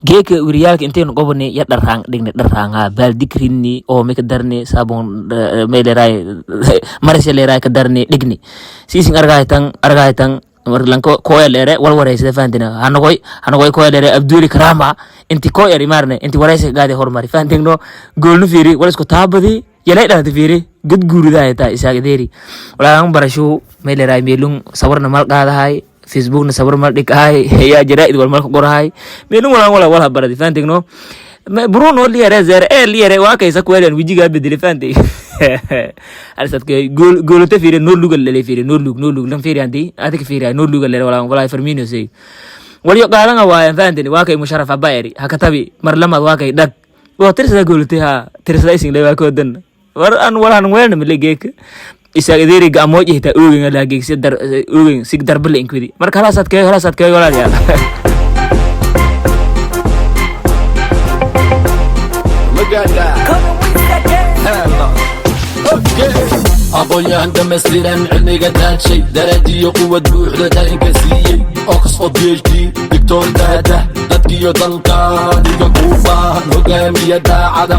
Geeka weriyaalka intaynu qobani ya dharaan dhigne, dharaanha baaldi ridni oo mika darni saabon may leeraay marasha leeraay ka darni dhigni siisin argahaytan argahaytan lanko koya leere wal wareysada fahantina hanagoy hanagoy koya leere Abduli Karama inti koya imaarne inti wareysa gaadi hormari fahantingno goolnu fiiri wal isku taabadi yalay dhalata fiiri gad guuridahay taa Isaaq Ideeri walaalan barashu may leeraay meelun sawirna mal qaadahay, Facebookna sawir mal dhikahay, yaa jaraa'id wal mal ka qorahay meelun walaan wala wala baradi fahantingno. Bruno liyare zere ee liyare waa kaysa kuwelan wijigaa bedeli fahantay alisadka gool goolata fiiri no luga lele fiiri no lug no lug lan fiiri anti adika fiiri no luga lele wala wala Firmino say waliyo qaadanga waayan fahantay. Waa kay Musharaf abaeri hakatabi mar lamad waa kay dhag waa tirsada goolatay ha tirsada isin le waa koodan war an walaan weelna male. Geeka Isaaq Ideeri gacmooj hitaa oogin la geegsi dar oogin sig darbale inkwidi marka halaas adkeeyo, halaas adkeeyo walaalayaal. Look at that. Hell no. Okay. Aqoon-yahan dhammaystiran, cilmiga daadshay, darajiyo quwad buuxda daa'inka siiyey, Oxford PhD, doctor daada, dadkiyo dalka dhiga kuu baahan, hogaamiya daacada.